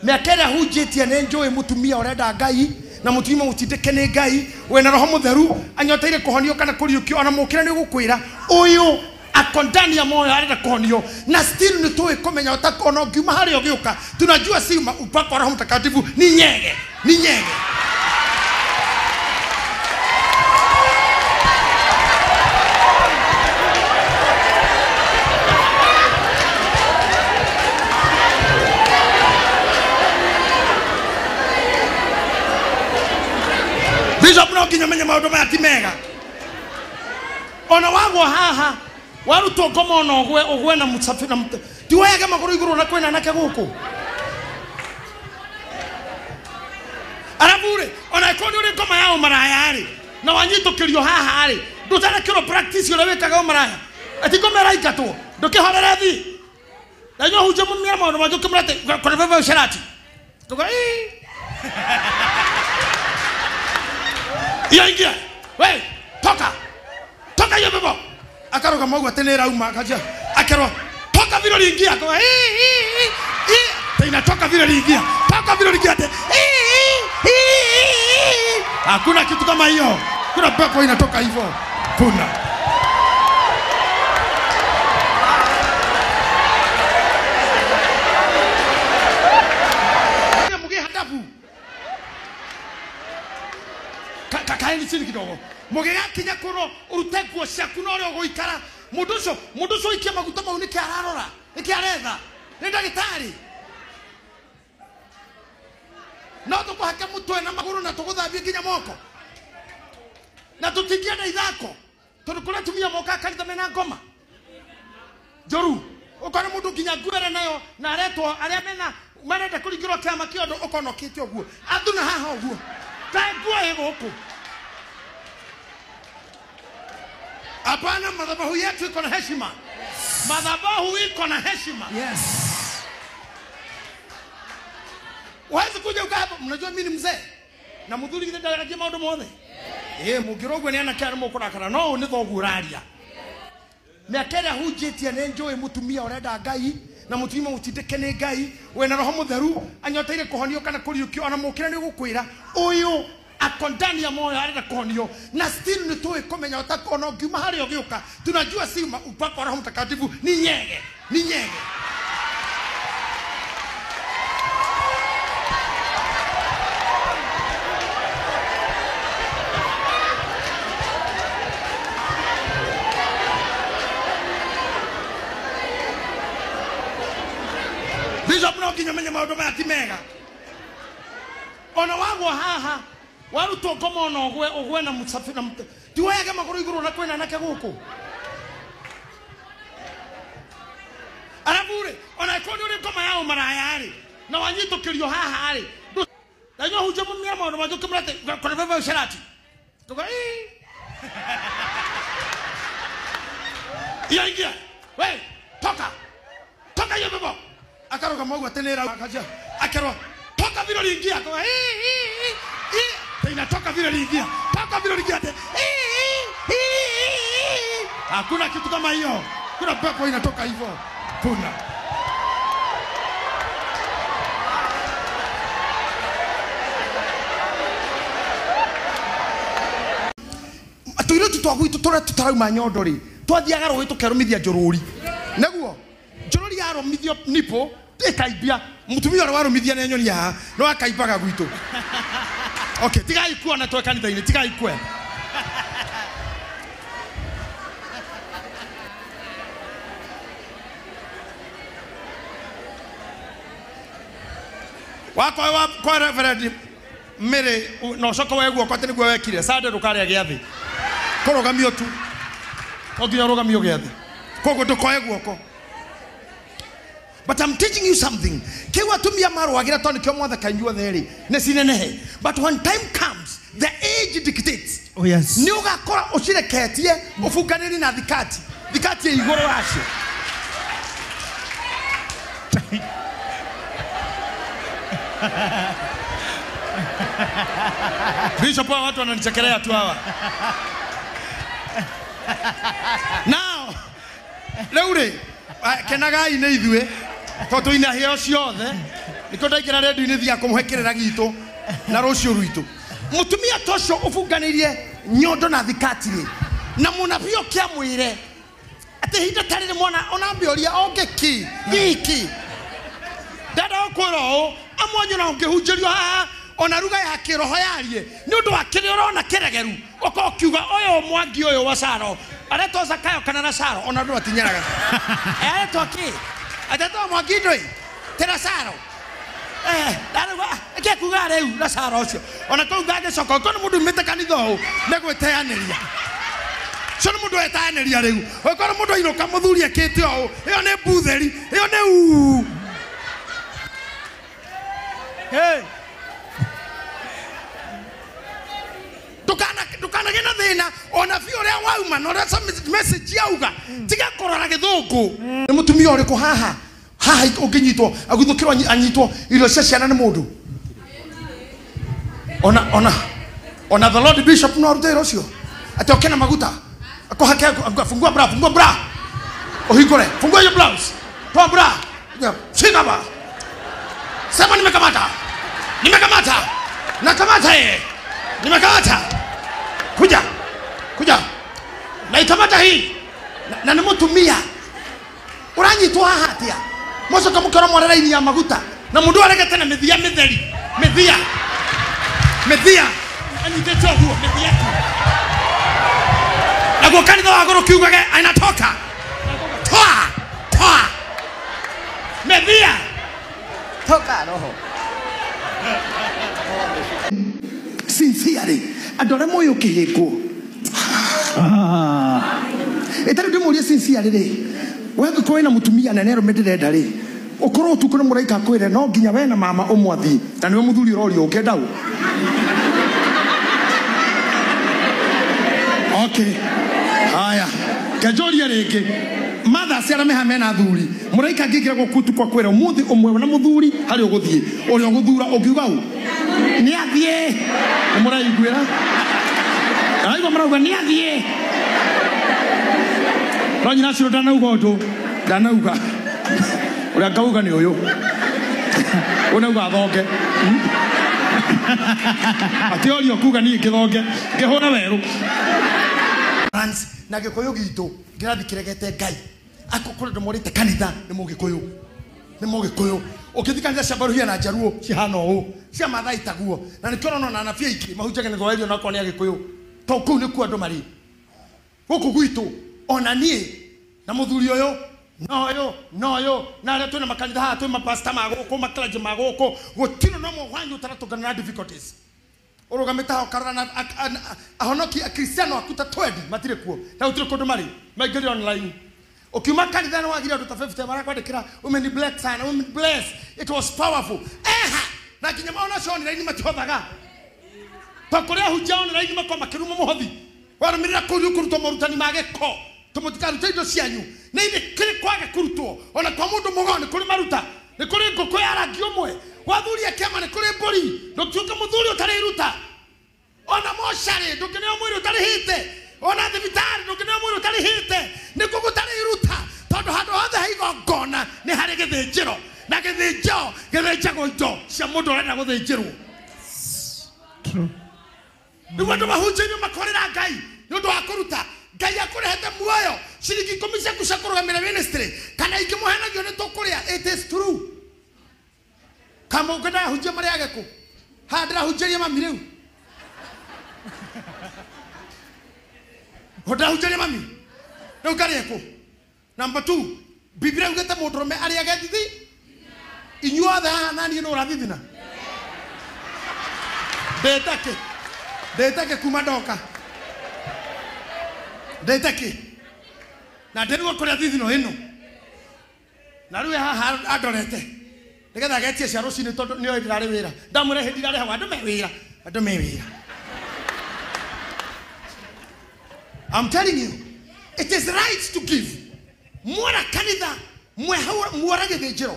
Mĩaka ĩrĩa hunjĩtie nĩ njũĩ mũtumia ũrenda Ngai na mũtumia mũtindĩke nĩ Ngai wĩna roho mũtheru anyoteire kũhonio kana kũriũkio ona mũkĩra nĩ ũgũkwĩra ũyũ ako ndani ya moyo arenda kũhonio na still nĩ tũĩ kũmenya ona ũngiuma harĩa ũgĩũka tunajua si upako wa Roho Mtakatifu ni nyege ni nyege. Bishop no nginya menye maũndũ maya ti mega. Ona wagwo haha warutwo ngoma ona ũgwe ũgwe na mũcabi na ti woyage magũrũ igũrũ na kwĩna anake gũkũ. Arabu rĩ ona ĩkorwo nĩ ũrĩ ngoma ya ũmaraya rĩ na wanyitũkĩrio haha rĩ ndũtarekĩrwo practice ũrĩa wĩkaga ũmaraya ati ngoma ĩraingatwo ndũkĩhorere thi na inyuĩ hunjia mũmĩra maũndũ mangĩ ũkĩmũra atĩ kũrĩ bebe ũcerati tũga iyo ingia we toka toka hiyo pepo akarũgama ũguo atĩ nĩ ĩrauma akanjia akerwo toka vile uliingia akauga hii inatoka vile uliingia toka vile uliingia ati hakuna kitu kama hiyo. Kuna pepo inatoka hivyo kuna kaeni chini kidogo mũgĩgakinya kũro ũrute nguo ciaku na ũrĩa ũgũikara mũndũ ũcio ũikie maguta mau nĩkĩ ararora nĩkĩ aretha nĩ ndagĩtarĩ no tũkũhake mũtwe na magũrũ na tũgũthambie nginya moko na tũtingĩenda ithako tondũ kũrĩ atumia mokaga kanitha mena ngoma njũru ũkona mũndũ nginya nguo ĩrĩa nayo na aretwo arĩa mena marenda kũringĩrwo kĩama kĩa ũndũ ũkona ũkĩte ũguo athuna haha ũguo ta nguo ĩ gũkũ. Hapana, madhabahu yetu iko na heshima. Madhabahu iko na heshima. Yes. Huwezi kuja ukaa hapa, mnajua mimi ni mzee. Na muthuri githe ndaragia maundu mothe. Eh, mũngĩrogwo nĩ anake arĩa mũkũrakara no nĩ thoguo ũraria. Mĩaka ĩrĩa hunjĩtie nĩ njũĩ mũtumia ũrenda Ngai na mũtumia mũtindĩke nĩ Ngai wĩna roho mũtheru anyoteire kũhonio kana kũriũkio ona mũkĩra nĩ ũgũkwĩra ũyũ ako ndani ya moyo arenda kũhonio na still nĩ tũĩ kũmenya ona ũngiuma harĩa ũgĩũka tunajua si upako wa Roho Mtakatifu ni nyege ni nyege. Bishop no nginya menye maũndũ maya ti mega. Ona wagwo haha warutwo ngoma ona ũgwe ũgwe na mũcabi na ti woyage magũrũ igũrũ na kwĩna anake gũkũ. Arabu rĩ ona ĩkorwo nĩ ũrĩ ngoma ya ũmaraya rĩ na wanyitũkĩrio haha rĩ na inyuĩ hunjia mũmĩra maũndũ mangĩ ũkĩmũra atĩ kũrĩ bebe ũcerati tũga iyo ingia we toka toka hiyo pepo akarũgama ũguo atĩ nĩ ĩrauma akanjia akerwo toka vile uliingia akauga inatoka vile uliingia toka vile uliingia ati hakuna kitu kama hiyo. Kuna pepo inatoka hivyo kuna tũirĩtu twa gwitũ tũrĩa tũtarauma nyondo rĩ twathiaga rũĩ tũkerũmithia njũrũri nĩguo njũrũri yarũmithio nipo ĩkaimbia mũtumia ũrĩa warũmithia nĩ nyoni haha no akaimbaga gwitũ. Okay, tigai kuona twe kanitha-inĩ tigai kue. Wakwa wa kwa Reverend Mary no coka we guoko atĩ nĩguo wekire Sunday ndũkarĩa gĩathĩ kũrũgamio tu no nginya ũrũgamio gĩathĩ koguo ndũkoe guoko. But I'm teaching you something. Kĩu atumia marũagĩra tondũ nĩkĩo mwathaka inyuothe rĩ nĩ cinenehe. But when time comes, the age dictates. Oh yes. Nĩ ũgakora ũcireketie ũbunganĩri na thikati. Thikati ĩ igũrũ wacio. Bishop, hawa watu wananichekelea tu hawa. Now, rĩu rĩ kenagai nĩ ithuĩ Tondũ ina heo ciothe nĩkĩo ndaingĩra redio-inĩ thiaga kũmũhe kĩrĩra gitũ na rũciũ rwitũ. Mũtumia ta ũcio ũbunganĩirie nyondo na thikati rĩ, na mũnabii ũke amwĩre atĩ ihinda ta rĩrĩ mwana onambĩũria onge ki giki ndenda gũkwĩra ũũ amwanyũ na ũngĩhunjĩrio haha ona ruga ya kĩroho yarie nĩ ũndũ wa kĩrĩa ũrona kĩregeru ũkorwo ũkiuga ũyũ Mwangi ũyũ wa Caro aretwo Zakayo kana Lazaro ona andũ matinyeraga aretwo kĩ atetwo Mwangi ndũĩ ti Lazaro ngekuga rĩu Lazaro ũcio ona kũu ngagĩcoka ũkorwo nĩ mũndũ umĩte kanitha ũũ nĩ gwĩteanĩria ũcio nĩ mũndũ weteanĩria rĩu ũkorwo mũndũ ainũka mũthuri ekĩte ũũ ĩyo nĩ mbutheri ĩyo nĩ uu. Hey. Ndukanagĩe na thĩna ona biũ ũrĩa wauma na ũrĩa message yauga tiga kũrora gĩthũngũ. Nĩ mũtumia ũrĩkũ haha haha ũngĩnyitwo aguthũkĩrwo anyitwo irio cia ciana nĩ mũndũ ona the Lord Bishop no arute wĩra ũcio atĩ oke na maguta akũhake fungua bra ũhingũre fungua your blouse toa bra shika ba sema nimekamata nakamata yeye nimekamata kuja naikamata hii na nimutumia uranyitwo haha atia mocoka mũkĩora mware raini ya maguta na mũndũ aregete na mĩthia mĩtheri mĩthia anyitĩte ũguo mĩthia tu naguo kanitha wa gũrũ kiugage anatoka toa mĩthia toka roho sincerely andũ arĩa moĩ ũkĩhĩngwo ĩtarĩ ndĩmũrie sincerely rĩ we angĩkorwo wĩna mũtumia na nĩ arũme ndĩrenda rĩ ũkorwo ũtukũ nĩ mũraika akwĩre no nginya we na mama ũmwathiĩ na nĩwe mũthuri ũrorio ũngĩenda ũ. Okay haya ngenjũrie rĩngĩ matha ciara meha mena athuri mũraika angĩingĩra gũkũ ũtukũ akwĩre ũmũthĩ ũmwe na mũthuri harĩa ũgũthiĩ ũrĩa ũgũthura ũngiuga ũ nĩ athiĩ nĩ mũraiguĩra araigua marauga nĩ athiĩ no nyina cio ndanauga ũndũ ndanauga ũrĩa ngauga nĩ ũyũ ũnauga thonge atĩ orio kuga niĩ ngĩthonge ngĩhũra werũ na gĩkũyũ gitũ ngĩrathiĩ kĩregete Ngai akũkũrĩ andũ morĩte kanitha nĩ mũgĩkũyũ ũngĩthiĩ kanitha cia Baruhia na Njaruo cihana ũũ cia Maathai taguo na nĩkĩo ũrona ona anabii aingĩ mahunjagia gĩthwaĩri ona okorwo nĩ agĩkũyũ tondũ kũu nĩkuo andũ marĩ gũkũ gwitũ ona niĩ na mũthuri ũyũ na ũyũ na arĩa twĩna makanitha haha twĩ mapasta ma gũkũ maclergy ma gũkũ gũtirĩ na ũmwe wanyu ũtaratũngana na difficulties ũrũgamĩte haha ũkarora na ahonoki akristiano aku ta 20 matirĩ kuo na gũtirĩ kũndũ marĩ maingĩrire online ukiuma kanitha nĩ wagire andũ ta 50 marakwandĩkĩra women bless sana women bless it was powerful eha na nginya maona cio online matihothaga ta kũrĩa hunjia online makorwo makĩruma mũhothi warũmĩrĩra kũu nĩ ũkũrutwo morutani ma gĩko tũmũtikarute indo cianyu nĩ ithe kĩrĩ kwage kũrutwo ona kwa mũndũ mũgo nĩ kũrĩ maruta nĩ kũrĩ ngũkũ ya rangi ũmwe wathuri a kĩama nĩ kũrĩ mbũri ndũngĩtuĩka mũthuri ũtarĩ iruta ona mocarĩ ndũngĩneo mwĩrĩ ũtarĩhĩte ona thibitarĩ ndũngĩneo mwĩrĩ ũtarĩhĩte nĩkuo gũtarĩ iruta tondũ handũ hothe ha igongona nĩ harĩ gĩthĩnjĩro na gĩthĩnjĩro gĩthĩnjagwo indo cia mũndũ ũrenda gũthĩnjĩrwo nĩguo andũ mahunjĩirio makorĩra Ngai nĩ ũndũ wa kũruta Ngai akũrehete muoyo ciringi ikũmi ciaku cia kũrũgamĩra ministry kana ingĩ mũhenagio nĩ tũkũrĩa it is true kama ũngĩendaga hunjia marĩa agĩkũ haha ndĩrahunjĩria mami rĩu ndĩrahunjĩria mami rĩu ngarĩe kũ number 2 Biblia yugĩte mũndũrũme arĩage thithi inyuothe haha naniĩ nũ ũrathithina ndĩte kĩ kuma ndoka ndĩte kĩ na ndĩrigwo kũrĩa thithino ĩno na rĩu haha andorete nĩgetha agetie cia rũcinĩ tondũ nĩoĩ ndĩrarĩ wĩra ndamwĩra hĩndĩ irarĩhagwo andũ me wĩra andũ me wĩra. I'm telling you it is right to give mwora kanitha mwora gĩthĩnjĩro